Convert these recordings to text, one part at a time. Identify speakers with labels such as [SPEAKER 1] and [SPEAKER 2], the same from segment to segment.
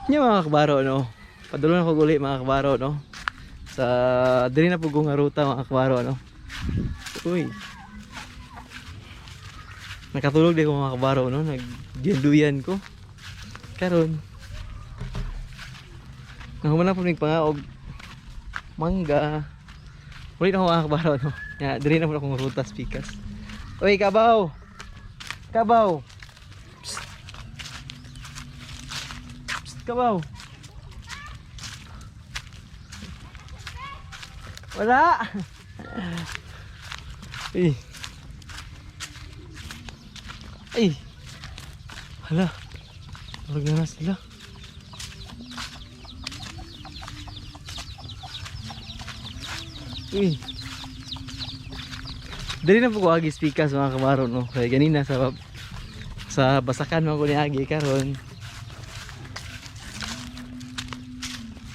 [SPEAKER 1] Nya, mga kabaro, no. Padulong ako uli, mga kabaro, no. Sa diri na pud ko nga ruta, mga kabaro, no. Uy. Nakatulog di ko, mga kabaro, no. Nagduyan ko. Karon. Nahuman na po mig pangaog mangga. Uli na ako, mga kabaro, no. Ya, diri na po akong ruta sa pikas. Uy, kabaw. Kabaw. Psst. Psst, kabaw. Wala. Ay. Ay. Hala. Tulog na na sila. Uy. Dali na po ko agi speakers, mga kamaro, no. Kaya ganina sa basakan man ko ni agi karon.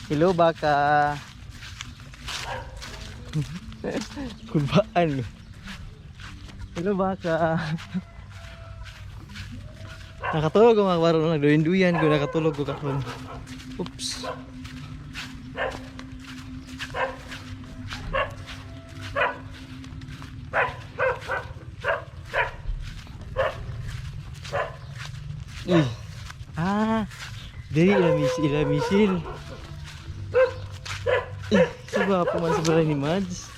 [SPEAKER 1] Hello, baka. Kulbaan. Hello, baka. Nakatulog ko, mga kabaro, no? Nagduyan-duyan ko, nakatulog ko karon. Oops. Uy. Ah, diri ila misil, ila misil. Eh, sa gwapo man sa balay ni Mads.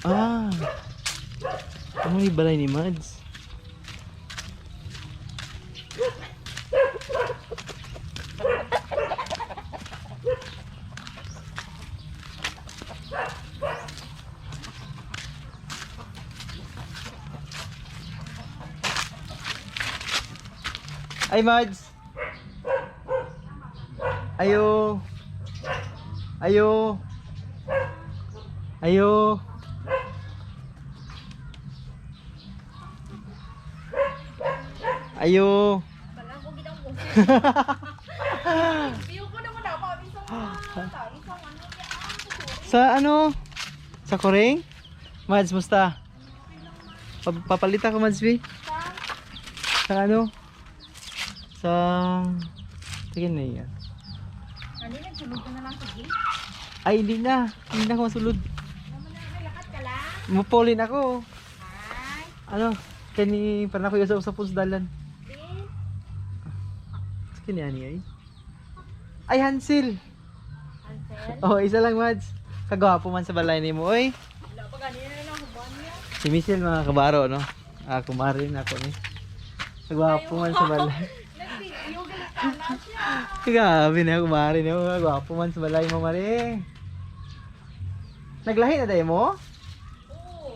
[SPEAKER 1] Ah. Ano yung balay ni Mads? Ay, Mads! Ayo! Ayo! Ayo! Ayo!
[SPEAKER 2] Wala ko gitang mo. Iyo ko naman ako isang mga isang ano niya.
[SPEAKER 1] Sa ano? Sa Koreng? Mads, musta? Papalit ako, Mads B.
[SPEAKER 2] Sa
[SPEAKER 1] Sa ano? Sa... Sige na yan.
[SPEAKER 2] ano, nagsulod ka na lang sa gate.
[SPEAKER 1] Ay, hindi na. Hindi na ako masulod.
[SPEAKER 2] Naman na lakat ka lang.
[SPEAKER 1] Mupolin ako.
[SPEAKER 2] Ay,
[SPEAKER 1] Ano? Kani, parang ako yung sa pusdalan.
[SPEAKER 2] din.
[SPEAKER 1] Sige ni ani ay. Ay, Hansel!
[SPEAKER 2] Ansel.
[SPEAKER 1] Oh, isa lang, Mads. Kagwapo man sa balay ni mo, oy.
[SPEAKER 2] Wala pa ganina na lang huban niya.
[SPEAKER 1] Si Michelle, mga kabaro, no? Ah, kumarin ako ni. Kagwapo man sa balay.
[SPEAKER 2] Nag-video galit na siya.
[SPEAKER 1] Grabe na, kumari na. Gwapo man sa balay mo, mare. Naglahi na tayo mo?
[SPEAKER 2] Oo.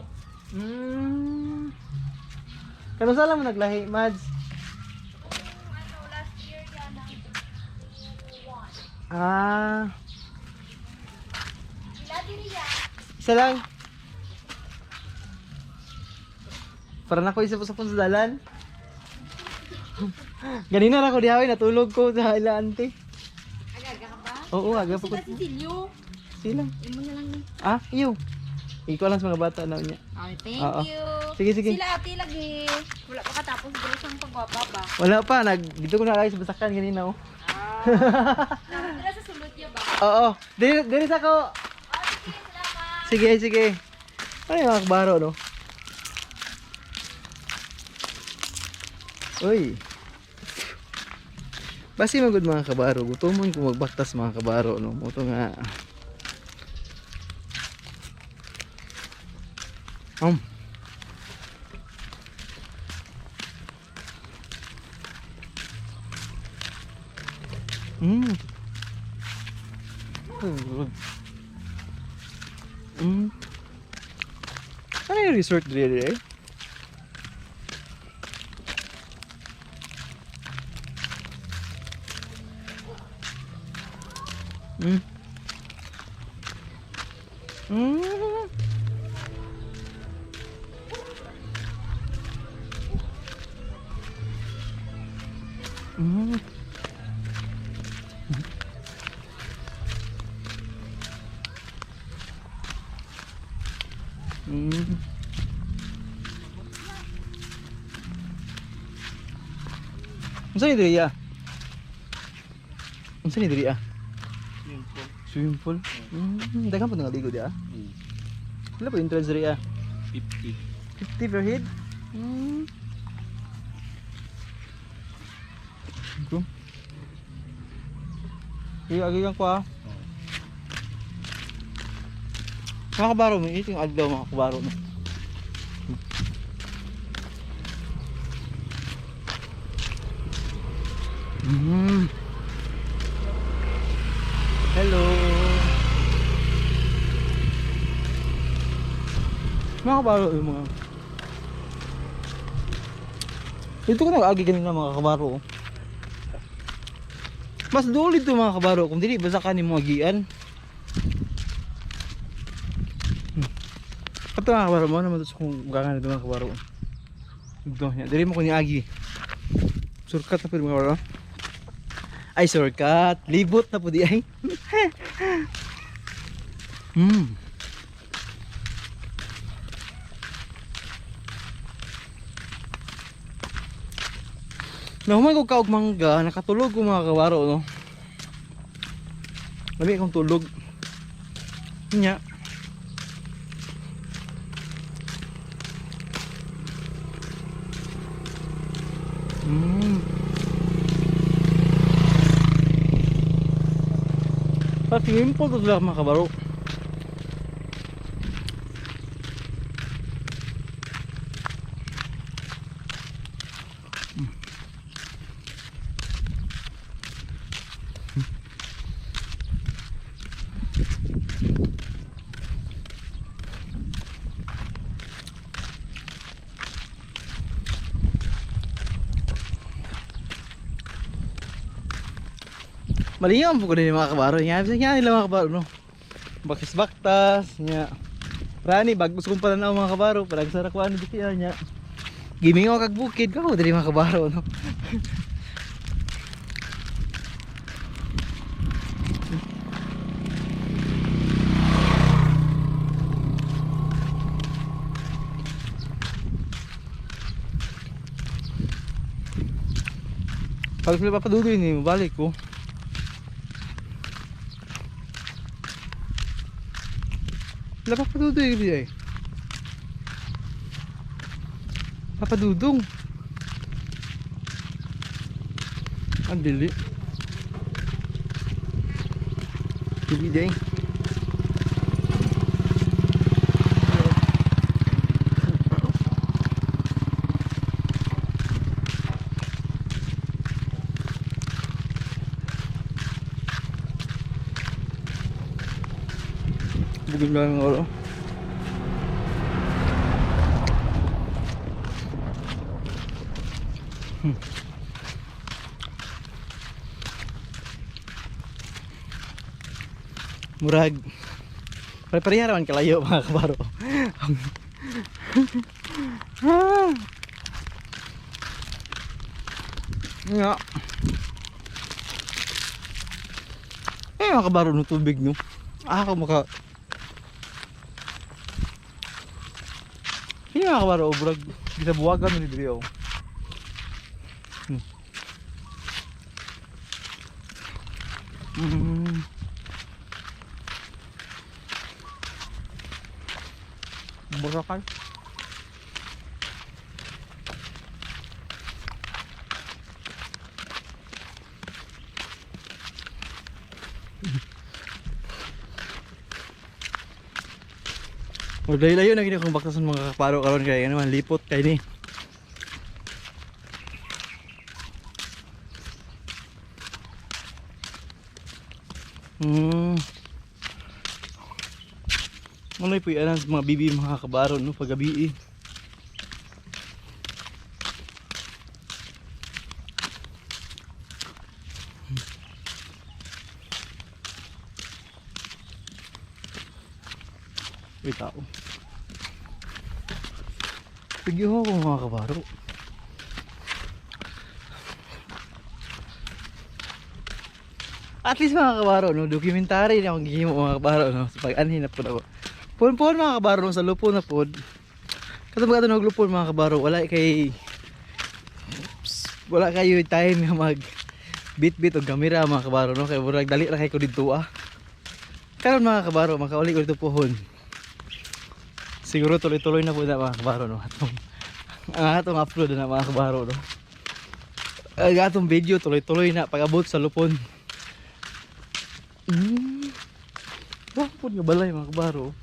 [SPEAKER 1] Kano saan mo naglahi, Mads?
[SPEAKER 2] Kung ano, last year yan ang 1.
[SPEAKER 1] Ah,
[SPEAKER 2] Ila diri ya.
[SPEAKER 1] Isa lang. Para na ko isa pa sa dalan. Ganina na ako dihawi, natulog ko sa ila ante.
[SPEAKER 2] Agaga ka ba?
[SPEAKER 1] Oo, aga pa ko.
[SPEAKER 2] Sila si Silyo.
[SPEAKER 1] Sila.
[SPEAKER 2] Imo na lang ni.
[SPEAKER 1] Ah, iyo. Ikaw lang sa mga bata na niya.
[SPEAKER 2] Okay, thank
[SPEAKER 1] Oo.
[SPEAKER 2] you.
[SPEAKER 1] Sige, sige.
[SPEAKER 2] Sila ate lagi. Wala pa katapos dito sa pagwapa ba?
[SPEAKER 1] Wala pa, nag dito ko na sa basakan ganina oh.
[SPEAKER 2] Ah. Dira sa sulod niya ba?
[SPEAKER 1] Oo, diri diri sa ko.
[SPEAKER 2] Ah, sige, salamat.
[SPEAKER 1] Sige, sige. Ano yung mga kabaro, no? Uy. Basi magud, mga kabaro, gutomon ko magbaktas, mga kabaro, no. Moto nga. Good. Ano yung resort diri eh? Unsa ni diri ah? Unsa ni diri ah? Swimming pool. Daghan po nga ligo di ah. Pila po entrance diri ah?
[SPEAKER 3] 50.
[SPEAKER 1] 50 per head? Ito. Kaya agi lang ko ah. Mga kabaro, may iting adlaw mga kabaro. No? Hello. Mga kabaro, yung mga dito ko nag-agi ganina mga kabaro. Oh. Mas duol dito mga kabaro kung dili basta ka nimo agian. Kato mga kabaro mo naman to sa kung gangan dito mga kabaro. Dito niya, dili mo ko niagi. Surkat na pud mga kabaro. Ay surkat, libot na pud di ay. Nahuman ko kaog mangga, nakatulog ko mga kabaro no. Lami akong tulog. Nya. Pati simple to sila mga kabaro. Malingaw po ko din mga kabaro. Nga, bisa nga nila mga kabaro, no? Bakis-baktas, nga. Rani, bagos kong pananaw mga kabaro. Parang sa rakuan, di kaya niya. Gimingaw kag bukid, kako diri mga kabaro, no? Pag sila papaduloy ni, balik ko. Wala papadudong eh. Papadudong. Ang dili. Dili day. Bugin lang ang oro. Murag pare-pareha raman kalayo mga kabaro. Ah. Nga. Eh mga kabaro no tubig no. Ah, ako maka Hindi mga kabaro, brag ginabuwagan ni diri oh. Boracay. Maglayo-layo na gini akong baktasan mga kaparo karon kay ano man lipot kay ni. Ano po yan sa mga bibi mga kabaro no paggabi eh. Uy, tao. Pigyo ako mga kabaro. At least mga kabaro, no, documentary na akong gihimo mga kabaro, no, sa pag-anhin na po ako. Pun-pun mga kabaro, no, sa lupo na pod. Katong mga tanog lupon mga kabaro, wala kay Wala kayo time nga mag bit-bit og kamera, mga kabaro, no, kay murag dali ra kay ko didto ah. Karon, mga kabaro, makauli ko dito pohon. Siguro tuloy-tuloy na po na, mga kabaro, no, atong ang atong upload na, mga kabaro, no. Ang atong video tuloy-tuloy na pag-abot sa lupon. Wala nga balay, mga kabaro.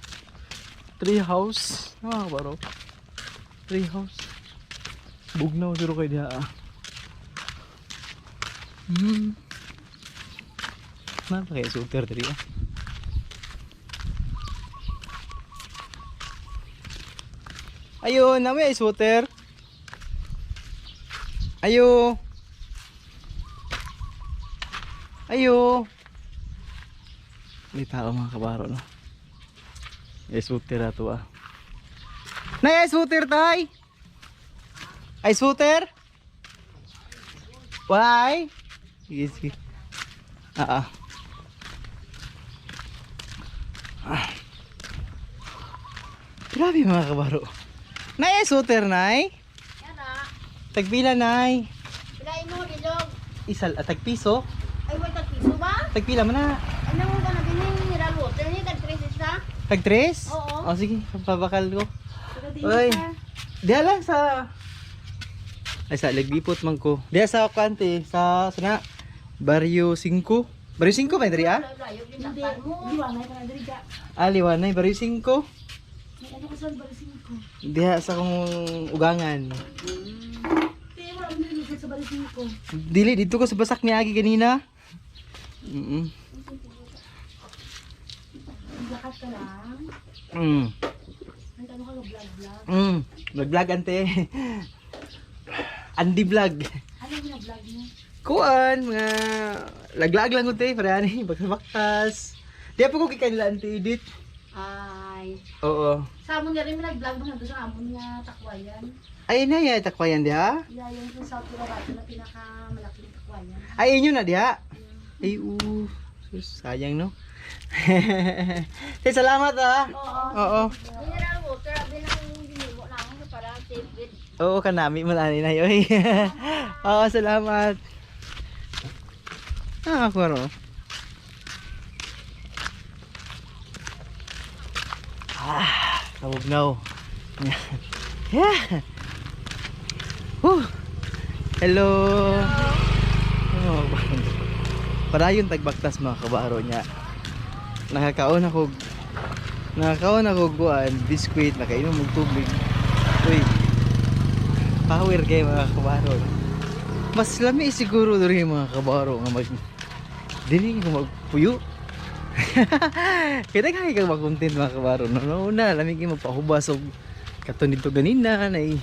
[SPEAKER 1] Tree house, mga kabaro. Tree house. Bugnaw siguro kay diha ah. Naa pa kay shooter diri ah. Ayun, nami ay shooter. Ayo. Ayo. May tao, mga kabaro, no. Ay shooter ato ah. Nay, ay shooter tay. Ay shooter? Why? Sige, sige. Ah, ah. Ah. Grabe, mga kabaro. Nay, ay shooter, nay.
[SPEAKER 2] Yan ah.
[SPEAKER 1] Tagpila, nay?
[SPEAKER 2] Pilain mo, ilog.
[SPEAKER 1] Isal, ah, tagpiso.
[SPEAKER 2] Ay, wait, tag piso ba?
[SPEAKER 1] Tagpila man na.
[SPEAKER 2] Ano mo ka na din yung mineral water ni tag 3 isa?
[SPEAKER 1] Tag tres?
[SPEAKER 2] Oo.
[SPEAKER 1] Oh, sige, pabakal ko.
[SPEAKER 2] Taga
[SPEAKER 1] Oy. Diha lang sa ay sa Lagbipot man ko. Diha sa kante sa sana Barrio 5. Barrio 5 ba diri ah?
[SPEAKER 2] Hindi.
[SPEAKER 3] Liwanay ka na diri ga.
[SPEAKER 1] Ah, Liwanay, Barrio 5.
[SPEAKER 3] May ano ko sa balising ko.
[SPEAKER 1] Diha sa kong ugangan.
[SPEAKER 3] Te, wala mo diri sa balising ko.
[SPEAKER 1] Dili dito ko sa basak ni Agi ganina.
[SPEAKER 3] Lakat ka lang. Ang ano ka vlog vlog.
[SPEAKER 1] Vlog ante. Andy vlog.
[SPEAKER 3] Ano yung vlog mo?
[SPEAKER 1] Kuan, mga laglag lang ko te, para ani baktas. Di pa ko gikanila ante edit.
[SPEAKER 3] Ay.
[SPEAKER 1] Oo.
[SPEAKER 3] Sa amon nga rin may nag-vlog mo nandun sa amon nga takwayan.
[SPEAKER 1] Ay na ya takwayan diha.
[SPEAKER 3] Ilayon sa South Cotabato na pinakamalaking takwayan.
[SPEAKER 1] Ay inyo na diha. Ay sus, sayang no. Te, salamat ah.
[SPEAKER 3] Oo.
[SPEAKER 1] Oo.
[SPEAKER 2] Mineral water, abi nang ginimo namin para safe with.
[SPEAKER 1] Oo, kanami man ani na oy. Oo, salamat. Ah, ako ro. Ah, kabugnaw. Yeah. Whew. Hello. Oh, padayon tagbaktas, mga kabaro, niya. Nakakaon ako kuan biskwit, nakainom og tubig. Uy. Power kay mga kabaro. Mas lami siguro diri, mga kabaro, nga mag dili ko magpuyo. Kaya daghan kang makontent, mga kabaro. No, no, una, lami kay magpahubas og kato nito ganina nay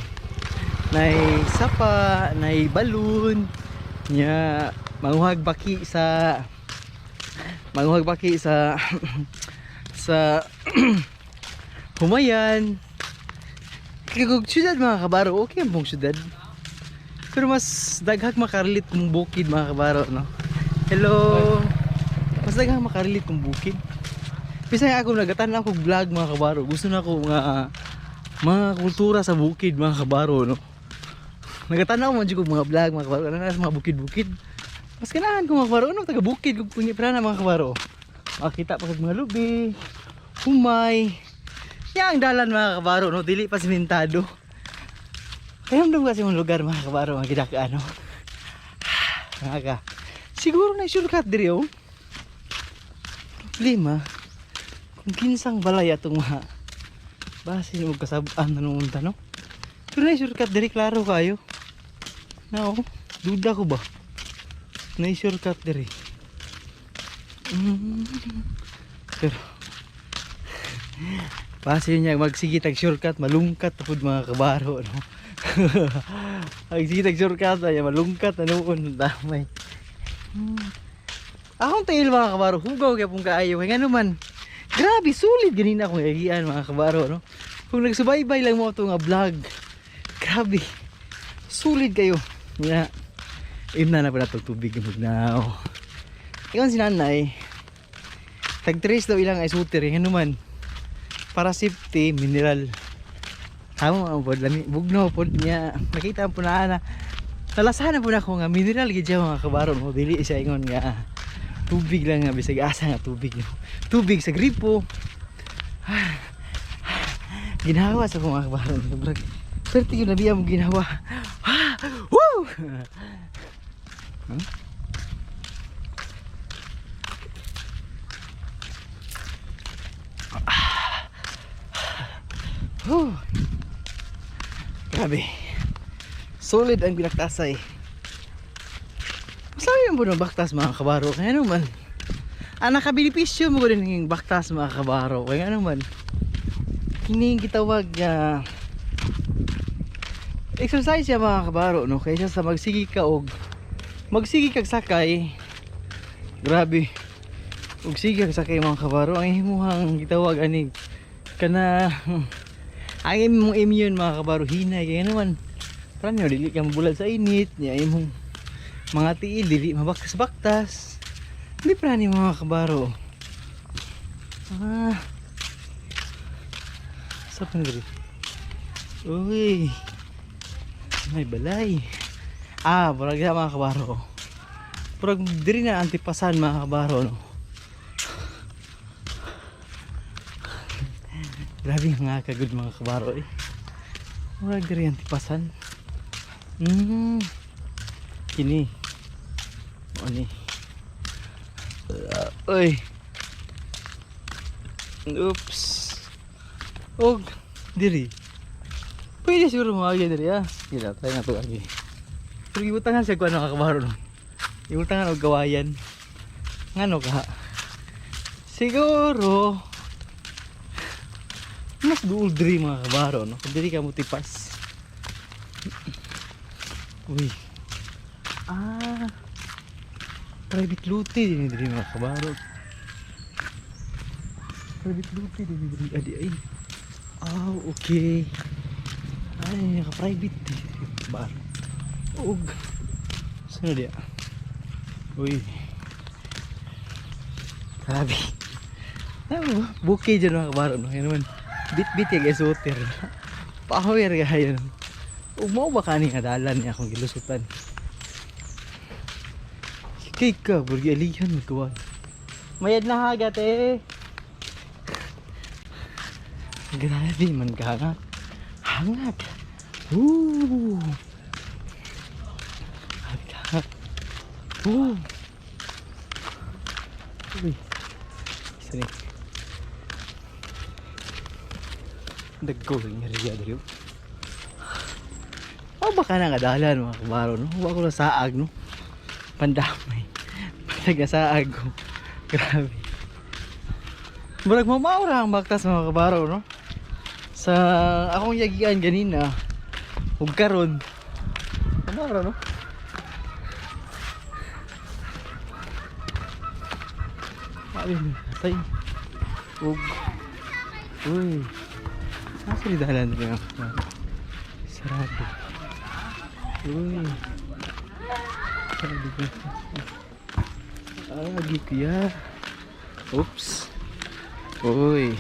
[SPEAKER 1] nay sapa, nay balon nya manguhag baki sa sa humayan. Kaya kung syudad, mga kabaro, okay ang buong syudad. Pero mas daghag makarelate kung bukid, mga kabaro, no? Hello! Mas daghag makarelate kung bukid. Bisan ako nagatan ako vlog, mga kabaro. Gusto na ako mga mga kultura sa bukid, mga kabaro, no? Nagatanaw man jud ko mga vlog, mga kabaro, ano na sa mga bukid-bukid. Mas ganahan ko, mga kabaro, ano taga bukid kung pungi na, mga kabaro. Makita pa kag mga lubi, humay. Ya ang dalan, mga kabaro, no, dili pa simentado. Kaya kasi mong lugar, mga kabaro, mga gidak ano. Mga ka. Siguro na shortcut diri oh. Problema kung kinsang balay atong mga base mo kasab-an na nung no. Pero na shortcut diri, klaro kayo. Na oh, duda ko ba? Na shortcut diri. Pero base niya magsige tag shortcut, malungkat pud, mga kabaro, no. Magsige tag shortcut ay malungkat na noon damay. Akong tail, mga kabaro, hugaw kay pong kaayo kay ngano man. Grabe sulit ganina akong agian, mga kabaro, no. Kung nagsubaybay lang mo ato nga vlog. Grabe. Sulit kayo. Nga. Imna na pala itong tubig now. Ingon si nanay. Tag tres daw ilang ay suter eh. Ano man. Para safety, mineral. Tama mga pod, lami, bugnaw pod niya. Nakita ang punaan na. Nalasahan na po na ako nga mineral gid siya, mga kabaro, no? Dili siya ingon nga tubig lang nga bisag asa nga tubig, no? Tubig sa gripo. Ginawa sa akong mga kabaro, no? Brag, perti yun nabiya mo ginawa. Ah! Woo! Huh? Whew. Grabe. Solid ang binaktasay. Masaya yung bunong baktas, mga kabaro. Kaya naman. Ang nakabilipisyo mo rin yung baktas, mga kabaro. Kaya naman. Kining gitawag exercise siya, mga kabaro, no? Kaysa sa magsige ka og magsige kag sakay. Grabe. Og sige kag sakay, mga kabaro, ang imuhang gitawag ani kana ang imong immune, mga kabaro, hinay kaya naman. Pranyo dili ka mabulad sa init, niya imong mga tiil dili mabaktas-baktas. Hindi prani, mga kabaro. Ah. Sa pa diri? Uy. May balay. Ah, murag siya, mga kabaro. Murag diri na antipasan, mga kabaro, no. Grabe nga kagud, mga kabaro, eh. Murag diri antipasan. Kini. Ano ni? Uy. Oops. Og diri. Pwede siguro mga diri ah. Sige lang, try na to agi. Pero ibutangan siya kuan, mga kabaro, no. Ibutangan og gawayan. Ngano ka? Siguro mas duol diri, mga kabaro, no. Kung diri ka mo tipas. Uy. Ah. Private luti din diri, mga kabaro. Private luti din diri adi ay. Ah, okay. Ay, naka-private din diri bar. Og sino dia? Uy. Grabe. Ano ba? Bukid dyan, mga kabaro, no? Yan naman. Bit-bit yung esoter. Power kayo. Ug mao ba kani nga dalan niya akong gilusutan? Kay ka, burgi alihan magkuhan. Mayad na hagat eh. Grabe man ka hangat. Hangat. Woo! Grabe ka hangat. Woo! Uy. Isa ni. Dagko nga riya diri. O baka na nga dalan, mga kabaro, no. Wa ko na saag, no. Pandamay. Patag na saag ko. Grabe. Murag mamaura ang baktas, mga kabaro, no. Sa akong yagian ganina ug karon. Mamaura, no. Ayun, tay. Ug. Uy. Nasa dalan rin ako. Sarado. Uy. Sarado ko. Ah, agi kuya. Oops. Uy.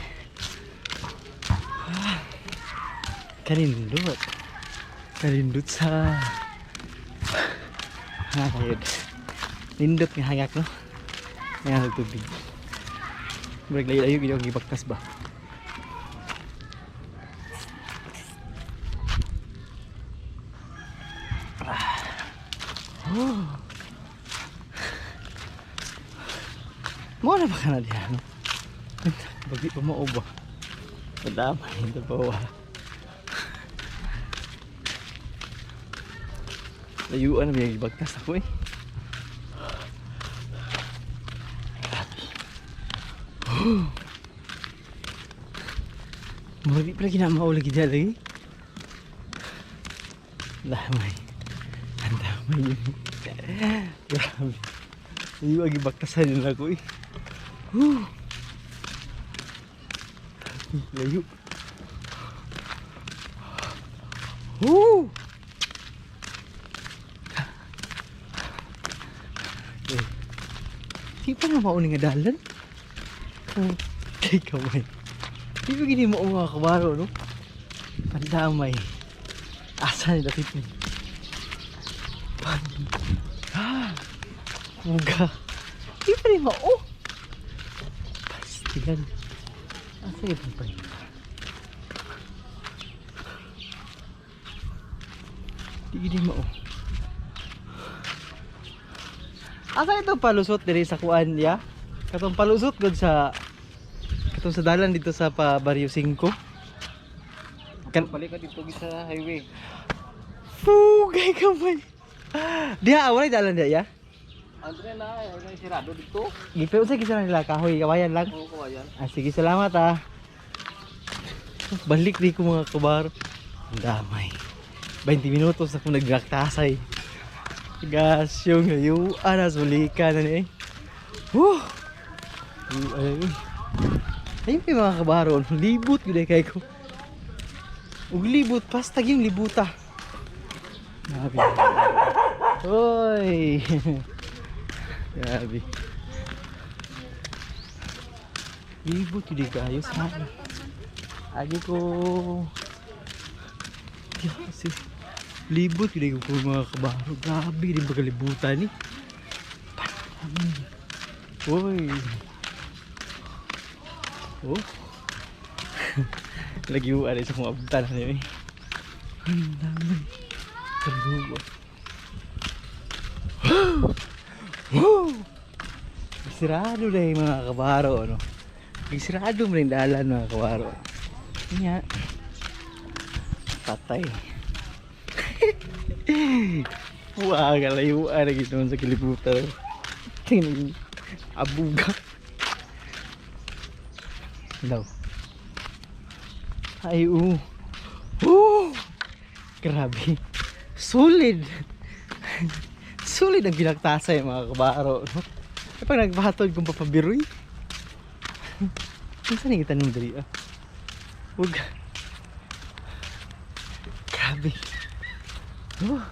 [SPEAKER 1] Ah. Kanindot. Kanindot sa... Ah, kayod. Nindot nga hangak, no? Nga tubig. Murag layo-layo gid akong gibaktas ba. Oh. Mo na ba ka na diha, no? Bagi pa mao ba? Padamay ito pa wa. Layuan na may gibagtas ako eh. Grabe. Oh. Murag di pala kinamao lagi diha lagi. Damay. Ang damay yun. Grabe. Layo ang gibagtasan yun ako eh. Whew. Layo. Woo! Eh, di pa na mauni nga dalan. Oh, kay kamay. Di ba gini mo mga kabaro, no? Pandamay. Asa nila tipin? Puga. Di pa rin mao. Pastilan. Asa itong pahinga? Di gini mao. Asa ito palusot diri sa kuan ya? Katong palusot gud sa katong sa dalan dito sa pa Barrio 5. Kan
[SPEAKER 4] Balik ka dito sa highway.
[SPEAKER 1] Pugay kamay. Diha wala dalan diha ya.
[SPEAKER 4] Andre na, ay sirado dito.
[SPEAKER 1] Gipe unsa gisa nila kahoy kawayan lang.
[SPEAKER 4] Oo, kawayan.
[SPEAKER 1] Ah, sige, salamat ah. Balik di ko mga kabar. Ang damay. 20 minutos ako nagraktasay. Gasyong layuan na sulika na ni eh. Woo! Ayun, ayun. Ayun kay mga kabaro, libot gud kay ko. Ug libot, pastag yung libuta. Grabe. Oy. Grabe. Libot yun kayo sa Agi ko. Kasi libot yun ko mga kabaro. Grabe din ba kalibutan ni? Panami. Uy. Oh. Lagi ko sa kong abutan na niya eh. Ang dami. Kalubo. Woo! Sirado na yung mga kabaro, ano? Sirado mo rin dalan mga kabaro. Nga. Patay. Wah, kalayuan na gito sa kilibutan. Tingnan abuga. Daw. Ay, oo. Oo! Grabe. Solid. Solid ang binagtasay mga kabaro. No? Ay, pag nagbatod kung papabiroy. Saan yung itanong dali ah? Huwag. Grabe. Oh.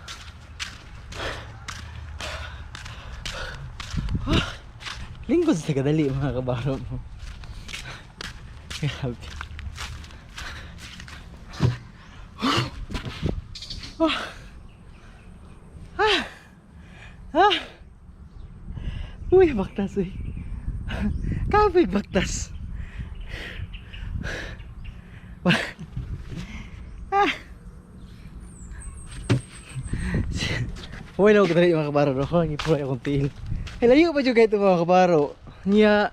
[SPEAKER 1] Oh. Lingkod sa kadali mga kabaro mo. Grabe. Oh. Ah. Ah. Uy, baktas uy. Kapoy baktas. Ah. Uy, lang ko dali mga kabaro. No? Ang ipuray akong tiil. Ay, layo pa dyan kayo ito mga kabaro. Niya.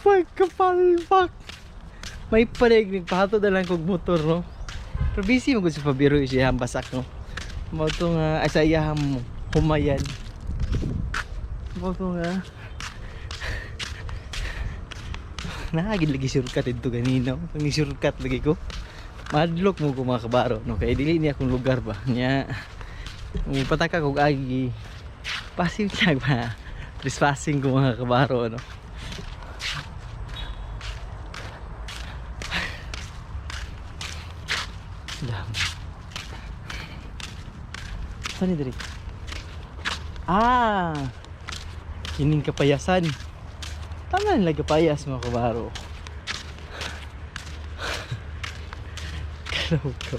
[SPEAKER 1] Pagkapalpak. May palig, nagpahato na lang kog motor, no? Pero busy mo sa pabiro siya ang basak, no? Mo to nga, ay sa iyahang humayan. Mo to nga. Naagid lagi shortcut dito ganina. Ang shortcut lagi ko. Madlok mo ko mga kabaro, no? Kay dili niya akong lugar ba. Nya. Pataka kog agi. Passive tag ba. Trespassing ko mga kabaro, no? Dami. Saan ni diri? Ah! Kining kapayasan. Tama nila kapayas mga kabaro. Kalaw ko.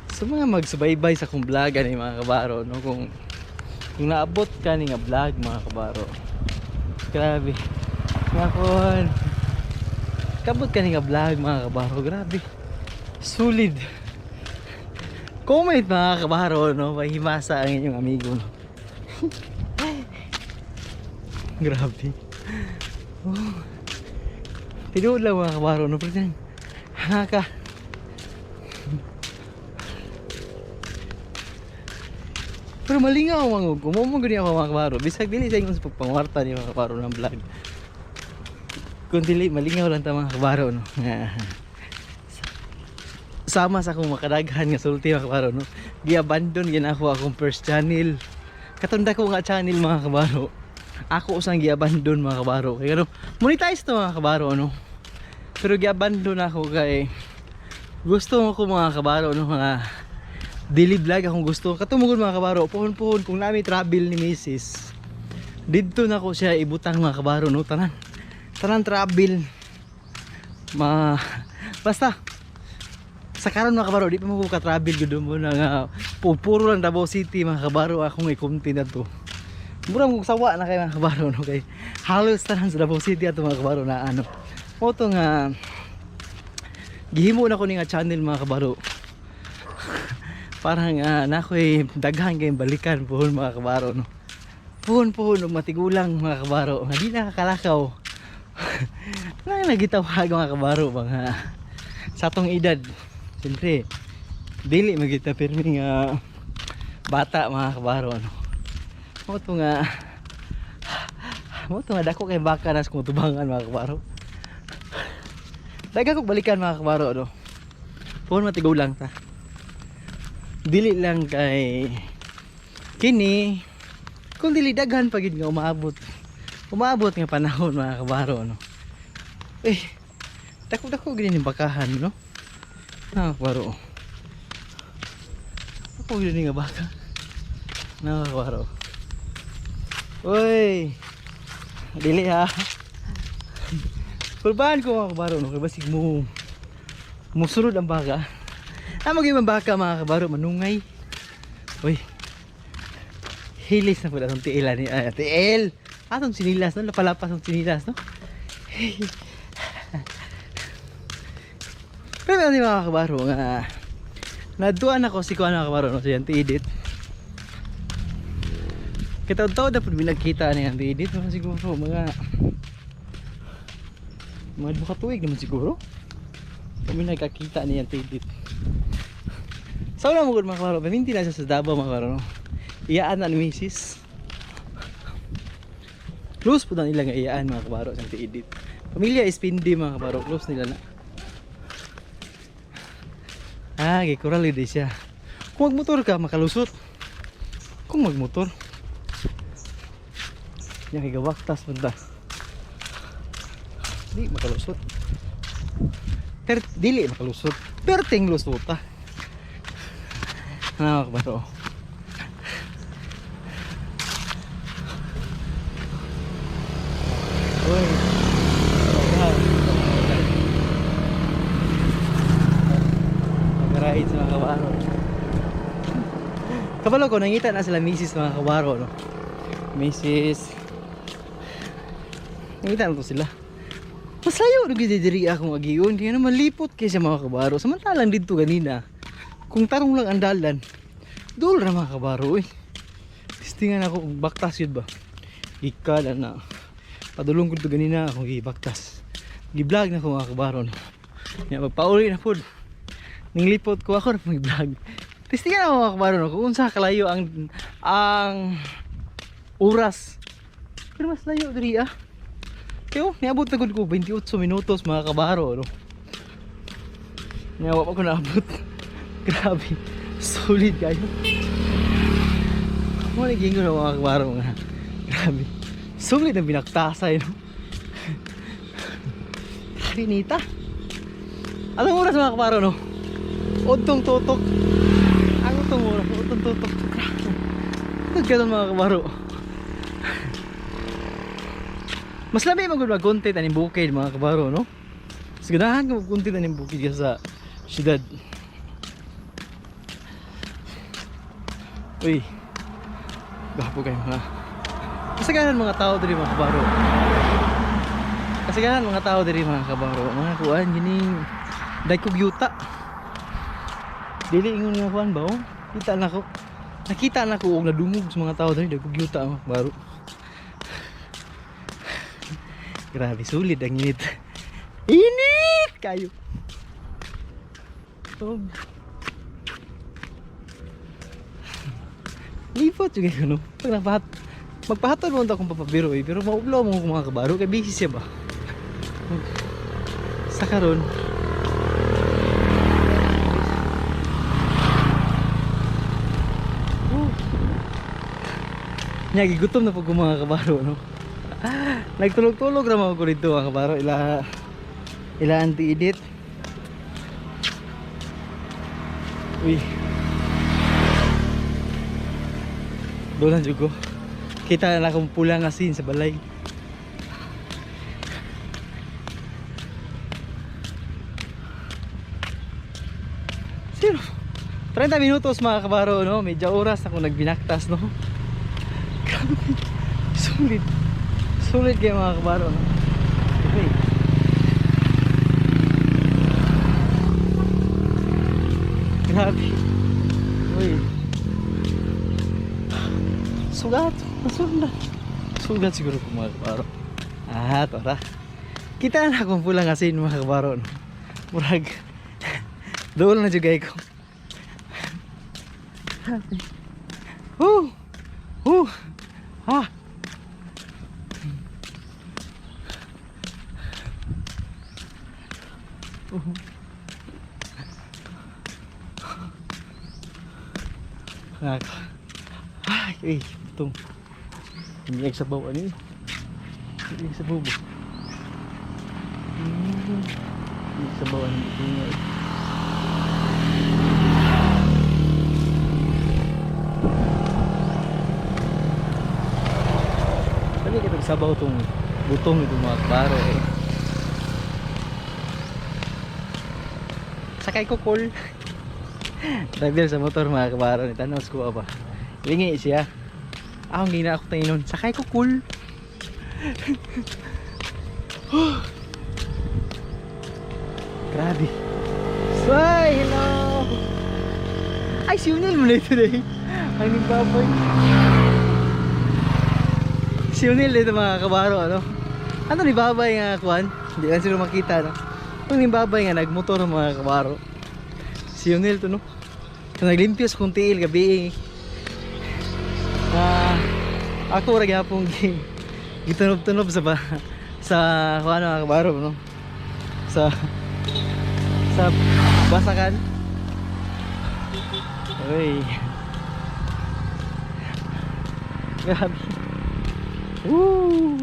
[SPEAKER 1] Sa mga magsubaybay sa akong vlog ani mga kabaro no kung naabot ka ni nga vlog mga kabaro. Grabe. Nga kon. Kabot ka ni nga vlog mga kabaro. Grabe. Solid. Comment mga kabaro no, mahimasa ang inyong amigo no. Grabe. Oh. Tinuod lang mga kabaro no, pero yan, haka. Pero malingaw ang mga ko. Mo mo gani ako mga kabaro. Bisag dili sa ingon sa pagpangwarta ni mga kabaro ng vlog. Kung dili malingaw lang ta mga kabaro no. Sama sa akong makadaghan nga sulti mga kabaro no. Giabandon gin ako akong first channel. Katunda ko nga channel mga kabaro. Ako usang giabandon mga kabaro. Kay ano, monetize to mga kabaro no. Pero giabandon ako kay gusto ko mga kabaro no mga daily vlog akong gusto. Katumugod mga kabaro, puhon-puhon kung nami travel ni Mrs. Didto na ko siya ibutang mga kabaro no tanan. Tanan travel. Ma basta Sa karon mga kabaro, di pa mo ko ka-travel gud mo na nga puro lang Davao City mga kabaro akong i-content na to. Mura mo sawa na kay mga kabaro no, kay halos tanan sa Davao City ato mga kabaro na ano. Mo to nga gihimo na ko ni nga channel mga kabaro. Parang na ako'y daghan kayong balikan puhon mga kabaro no. Puhon puhon og matigulang mga kabaro nga di nakakalakaw. Na nagitawag mga kabaro mga sa atong edad. Siyempre dili magita pirmi nga bata mga kabaro ano. Mo to nga dako kay baka nas kung tubangan mga kabaro. Daghang kog balikan mga kabaro no. Puhon matigulang ta. Dili lang kay kini kung dili daghan pa gid nga umaabot. Umaabot nga panahon mga kabaro no. Eh, dako-dako gid ni bakahan no. Mga kabaro. Ako gid ni nga baka. Mga kabaro. Uy. Dili ha. Kulbahan ko mga kabaro no, kay basig mo musulod ang baka. Amo gyud ang baka mga kabaro manungay. Uy. Hilis na pud atong tiilan ni tiil. Atong sinilas no, lapalapas ang sinilas no. Pero ano mga kabaro nga naduan ako si kuan mga kabaro no, si Auntie Edith. Kataon-taon na pud binagkita ni Auntie Edith mga siguro mga 2 tuig naman siguro. Kami nagkakita ni Auntie Edith. Sa una mo gud mga kabaro, paminti na siya sa Davao mga kabaro no. Iyaan na ni Mrs. Close po na nila nga iyaan mga kabaro sa Auntie Edith. Pamilya is pindi mga kabaro, close nila na. Ah, gikural di siya. Kung magmotor ka, makalusot. Kung magmotor. Yan, kay gawaktas man ta. Di makalusot. Pero dili makalusot. Perting lusot ta. Ano kabaro? Uy. Nag-ride sa mga kabaro. Kabalo ko, nangita na sila misis mga kabaro, no? Misis. Nangita na to sila. Mas layo nung gididiri akong agiyon. Kaya naman lipot kay siya mga kabaro. Samantalang dito ganina, kung tarong lang ang dalan, dool ra mga kabaro, uy. Testingan ako kung baktas yun ba. Ikala na. Padulong ko dito ganina akong gibaktas. Giblog na ko mga kabaro, no? Kaya magpauli na po. Ninglipot ko ako na mag-vlog. Testingan ako mga kabaro, no? Kung unsa kalayo ang oras. Pero mas layo diri ah. Kaya oh, niabot na gud ko 28 minutos mga kabaro, no? Niawa pa ko naabot. Grabe. Solid kayo. Mo ni gingo na mga kabaro nga. Grabe. Solid ang binaktasay, no? Grabe nita. Anong oras mga kabaro, no? Udtong tutok. Ang utong oras, udtong tutok. Grabe. Nagkaroon mga kabaro. Mas lami magud mag-content aning bukid mga kabaro, no? Mas ganahan ka mag-content aning bukid kaysa sa syudad. Uy. Gapo kayo mga. Kasagaran mga tao diri mga kabaro. Kasagaran mga tao diri mga kabaro. Mga kuan gining dagkog yuta. Dili ingon nga kuan ba oh? Kita na ko. Nakita na ko og nadungog sa mga tao diri dagkog yuta mga kabaro. Grabe sulit ang init. Init kayo. Oh. Lipot juga ko no. Pag magpahatod mo akong papabiro eh, pero maublo mo akong mga kabaro kay busy siya ba. Sa karon. Oh. Nya gigutom na pud ko mga kabaro no. Nagtulog-tulog ra man ko dito mga kabaro, ila Auntie Edith. Uy. Doon lang jud ko. Kita na akong pula nga scene sa balay. Pero 30 minutos mga kabaro, no? Medyo oras ako nagbinaktas, no? Grabe. Sulit. Sulit kayo mga kabaro, no? Okay. Grabe. Uy. Sugat. Sugat. Sugat siguro ko mga kabaro. Ah, tara. Kita na akong pulang asin mga kabaro, no? Murag. Dool na jugay ko. Woo! Woo! Ah! Nako. Ay, ay, itong Umiyak sa baw, ano yun? Umiyak sa baw ba? Umiyak sa baw, ano ito nga eh. Sabi ka sabaw itong butong itong mga baro eh. Sakay ko call. Driver sa motor mga kabaro ni Thanos ko ba. Lingi siya. Ako gina ako tayo nun. Sakay ko cool. Grabe. Sway, hello. Ay, si Unil mo na ito eh. Ay, nagbaboy. Si Unil dito mga kabaro, ano? Ano ni Babay nga kuan? Hindi lang sila makita, no? Ano ni Babay nga nagmotor mga kabaro. Si Unil to, no? So, naglimpyo sa kong tiil gabi. Ah, ako ra gyapon gi gitunob-tunob sa ba sa kuan mga kabaro, no? Sa sa basakan. Uy. Grabe. Woo!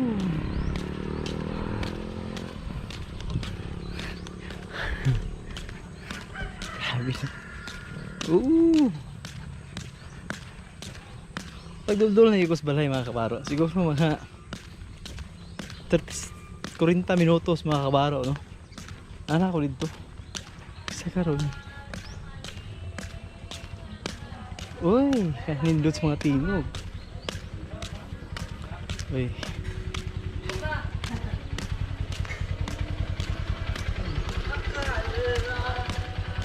[SPEAKER 1] Grabe. Ooh! Pagduldul na yugos balay mga kabaro. Siguro mga 30, 40 minutos mga kabaro, no? Ana ko dito. Sa karon. Uy, nindot sa mga tinog. Uy.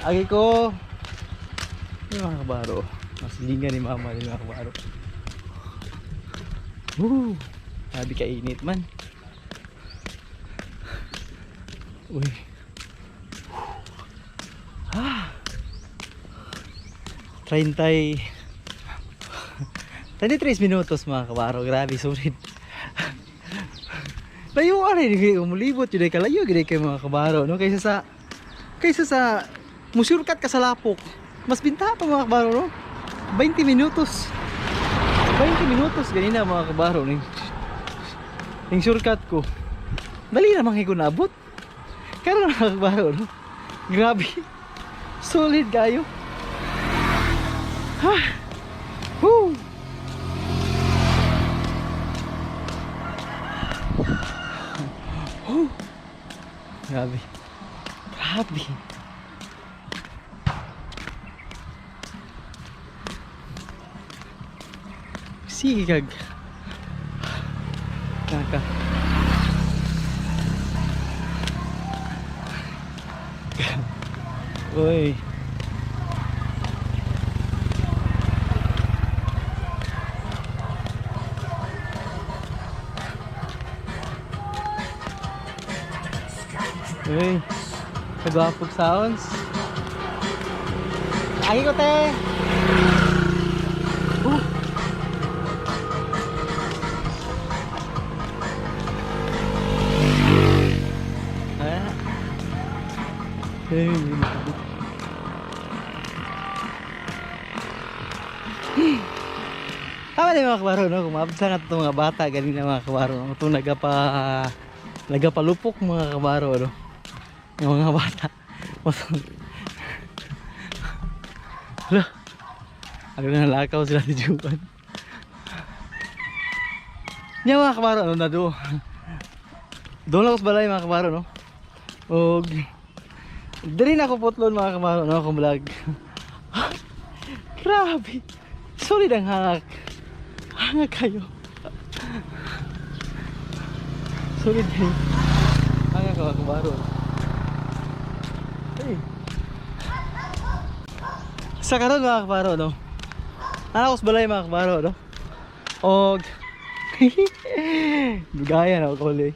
[SPEAKER 1] Agi ko. Yung mga kabaro. Mas linga ni mama yung mga kabaro. Woo! Grabe kainit man. Uy. Ah. 30 33 minutos mga kabaro. Grabe, sulit. Layo ka rin, hindi umulibot yun ay kalayo yun ay kayo mga kabaro, no? Kaysa sa musurkat ka sa lapok. Mas binta pa mga kabaro, no? 20 minutos. 20 minutos ganina mga kabaro ning ning shortcut ko. Dali naman kay ko naabot. Karon mga kabaro, no? Grabe. Solid kayo. Ha. Woo. Woo. Grabe. Grabe. Sige kag. Kaka. Uy. Uy. Kagwapog sounds. Ay ko te. Ah. Ay, hindi makabit. Tama din mga kabaro, no? Kung maabot sa itong mga bata, galing na mga kabaro, no? Itong nagapalupok mga kabaro, no? Yung mga bata. Hala. Ano na lakaw sila ni Juan. Niya mga kabaro, ano na do? Doon ako sa balay mga kabaro, no? Og Diri na ako putlon, mga kabaro, no, akong vlog. Grabe. Solid ang hangak. Hangak kayo. Solid eh. Hangak, mga kabaro. Hey. Sa karon, mga kabaro, no. Ana ko sa balay, mga kabaro, no. Og Gaya na ako uli.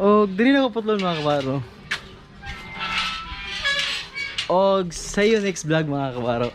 [SPEAKER 1] Og diri na ko putlon, mga kabaro. Og sa iyo next vlog, mga kabaro.